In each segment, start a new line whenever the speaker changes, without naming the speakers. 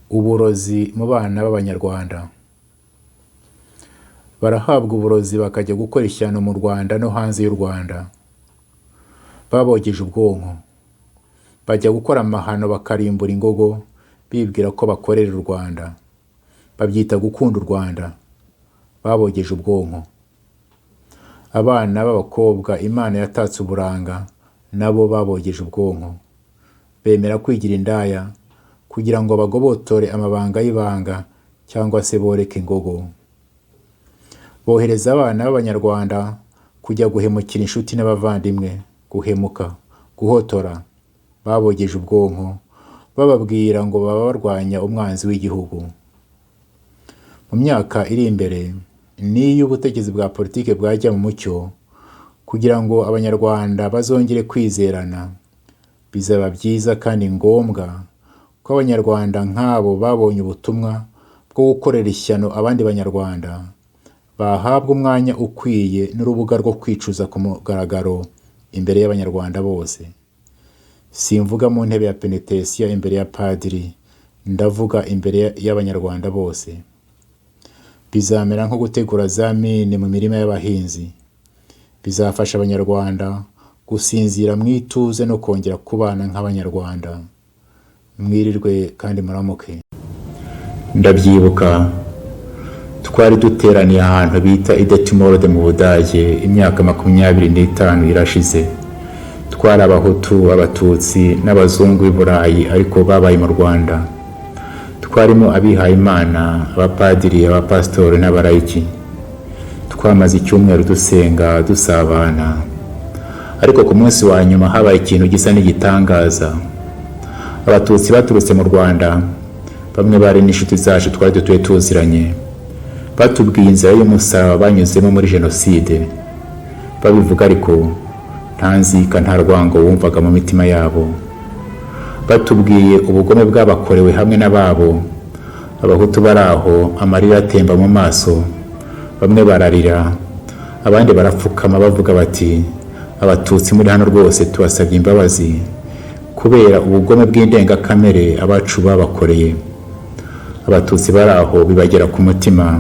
Uburozi mu bana b'Abanyarwanda. Barahabwa uburozi bakajya gukora ishyano mu Rwanda no hanze y'u Rwanda. Babogeje ubwonko. Bajya gukora amahano bakarimbura ingogo bibwira ko bakorera u Rwanda. Babyita gukunda u Rwanda. Babogeje ubwonko. Abana b'abakobwa Imana yatatse uburanga nabo babogeje ubwonko. Bemera kwigira indaya kugira ngo bagobotore amabanga y'ibanga cyangwa se boreke ingogo. Bohereza abana b'Abanyarwanda kujya guhemukira inshuti n'abavandimwe, guhemuka, guhotora. Babogeje ubwonko, bababwira ngo baba barwanya umwanzi w'igihugu. Mu myaka iri imbere, n'iyo ubutegetsi bwa politiki bwajya mu mucyo, kugira ngo Abanyarwanda bazongere kwizerana, bizaba byiza kandi ngombwa ko Abanyarwanda nk'abo babonye ubutumwa bwo gukorera ishyano abandi Banyarwanda, bahabwa umwanya ukwiye n'urubuga rwo kwicuza ku mugaragaro imbere y'Abanyarwanda bose. Simvuga mu ntebe ya penitesiya imbere ya padiri, ndavuga imbere y'Abanyarwanda bose. Bizamera nko gutegura za mine mu mirima y'abahinzi. Bizafasha Abanyarwanda gusinzira mu ituze no kongera kubana nk'Abanyarwanda. Mwirirwe kandi muramuke. Ndabyibuka twari duteraniye ahantu bita i Detmold mu Budage imyaka 25 irashize. Twari Abahutu, Abatutsi n'Abazungu b'i Burayi ariko babaye mu Rwanda. Twarimo abihayimana, abapadiri, abapasitori n'abalayiki. Twamaze icyumweru dusenga, dusabana. Ariko ku munsi wa nyuma habaye ikintu gisa n'igitangaza. Abatutsi baturutse mu Rwanda, bamwe bari n'inshuti zacu twari dutuye tuziranye, batubwiye inzira y'umusaraba banyuzemo muri jenoside. Babivuga ariko nta nzika, nta rwango wumvaga mu mitima yabo. Batubwiye ubugome bwabakorewe hamwe n'ababo. Abahutu bari aho amarira atemba mu maso, bamwe bararira, abandi barapfukama bavuga bati: "Abatutsi muri hano rwose tubasabye imbabazi kubera ubugome bw'indengakamere abacu babakoreye." Abatutsi bari aho bibagera ku mutima,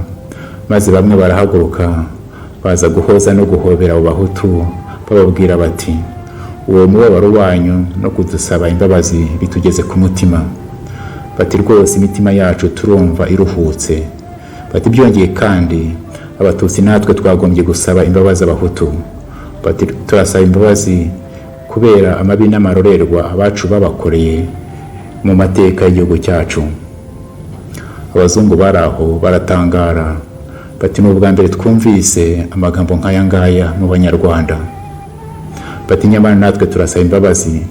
maze bamwe barahaguruka baza guhoza no guhobera abo Bahutu, bababwira bati: "Uwo mubabaro wanyu no kudusaba imbabazi bitugeze ku mutima." Bati: "Rwose imitima yacu turumva iruhutse." Bati: "Byongeye kandi Abatutsi natwe twagombye gusaba imbabazi Abahutu." Bati: "Turasaba imbabazi kubera amabi n'amarorerwa abacu babakoreye mu mateka y'igihugu cyacu." Abazungu bari aho baratangara, bati: "Ni ubwa mbere twumvise amagambo nk'aya ngaya mu Banyarwanda." Bati: "Nyamara natwe turasaba imbabazi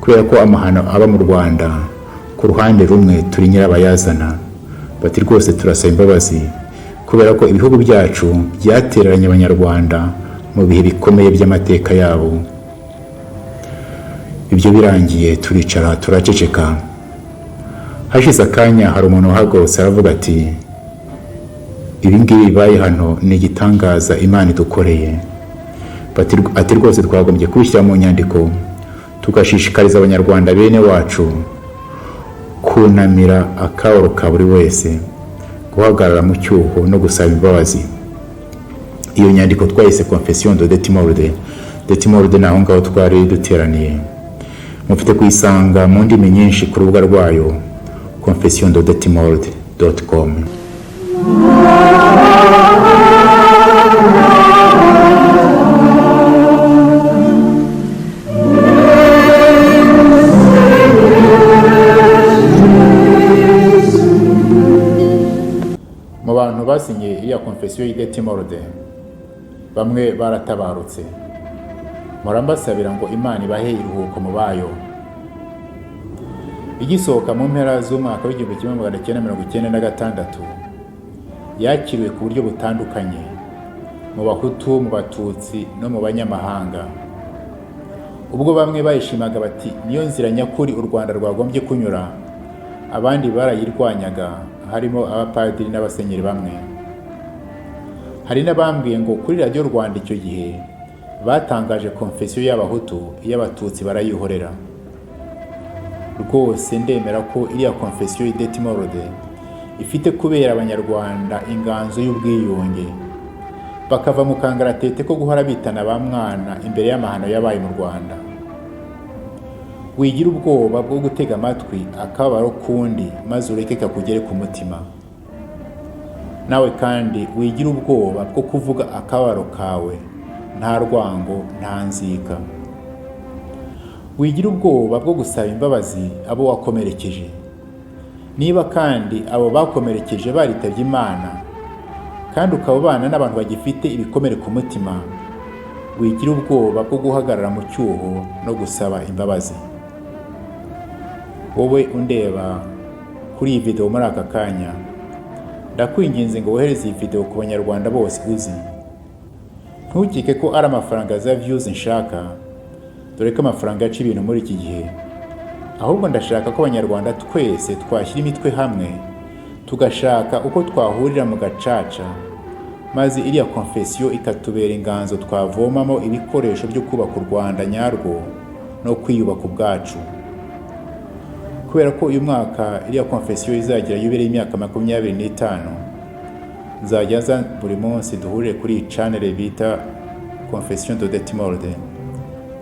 kubera ko amahano aba mu Rwanda ku ruhande rumwe turi nyirabayazana." Bati: "Rwose turasaba imbabazi kubera ko ibihugu byacu byatereranye Abanyarwanda mu bihe bikomeye by'amateka yabo." Ibyo birangiye turicara turaceceka. Hashize akanya hari umuntu wahagurutse aravuga ati: "Ibi ngibi bibaye hano ni igitangaza Imana idukoreye." Ati: "Rwose twagombye kubishyira mu nyandiko tugashishikariza Abanyarwanda bene wacu kunamira akababaro ka buri wese, guhagarara mu cyuho no gusaba imbabazi." Iyo nyandiko twayise Confession de Detmold. Detmold ni aho ngaho twari duteraniye. Mufite kuyisanga mu ndimi nyinshi ku rubuga rwayo confessiondedetmold.com. Mu bantu basinye iriya confession y'i Detmold, bamwe baratabarutse. Murambasabira ngo Imana ibahe iruhuko mu bayo. Igisohoka mu mpera z'umwaka w'1996, yakiriwe ku buryo butandukanye mu Bahutu, mu Batutsi no mu banyamahanga. Ubwo bamwe bayishimaga bati: "Niyo nzira nyakuri u Rwanda rwagombye kunyura," abandi barayirwanyaga, harimo abapadiri n'abasenyeri bamwe. Hari n'abambwiye ngo kuri Radiyo Rwanda icyo gihe batangaje confession y'Abahutu, iy'Abatutsi barayihorera. Rwose ndemera ko iriya confession y'i Detmold ifite kubera Abanyarwanda inganzo y'ubwiyunge, bakava mu kangaratete ko guhora bitana ba mwana imbere y'amahano yabaye mu Rwanda. Wigira ubwoba bwo gutega amatwi akababaro k'undi, maze ureke kakugere ku mutima. Nawe kandi wigira ubwoba bwo kuvuga akababaro kawe, nta rwango, nta nzika. Wigira ubwoba bwo gusaba imbabazi abo wakomerekeje. Niba kandi abo bakomerekeje baritabye Imana, kandi ukaba ubana n'abantu bagifite ibikomere ku mutima, wigira ubwoba bwo guhagarara mu cyuho no gusaba imbabazi. Wowe undeba kuri iyi video muri aka kanya, ndakwinginze ngo wohereze iyi video ku Banyarwanda bose uzi. Ntukeke ko ari amafaranga za views nshaka, dore ko amafaranga yaca ibintu muri iki gihe. Ahubwo ndashaka ko Abanyarwanda twese twashyira imitwe hamwe, tugashaka uko twahurira mu gacaca, maze iriya confession ikatubera inganzo twavomamo ibikoresho byo kubaka u Rwanda nyarwo no kwiyubaka ubwacu. Kubera ko uyu mwaka iriya confession izagira yubile y'imyaka 25, nzajya nza buri munsi duhurire kuri iyi channel bita Confession de Detmold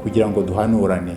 kugira ngo duhanurane.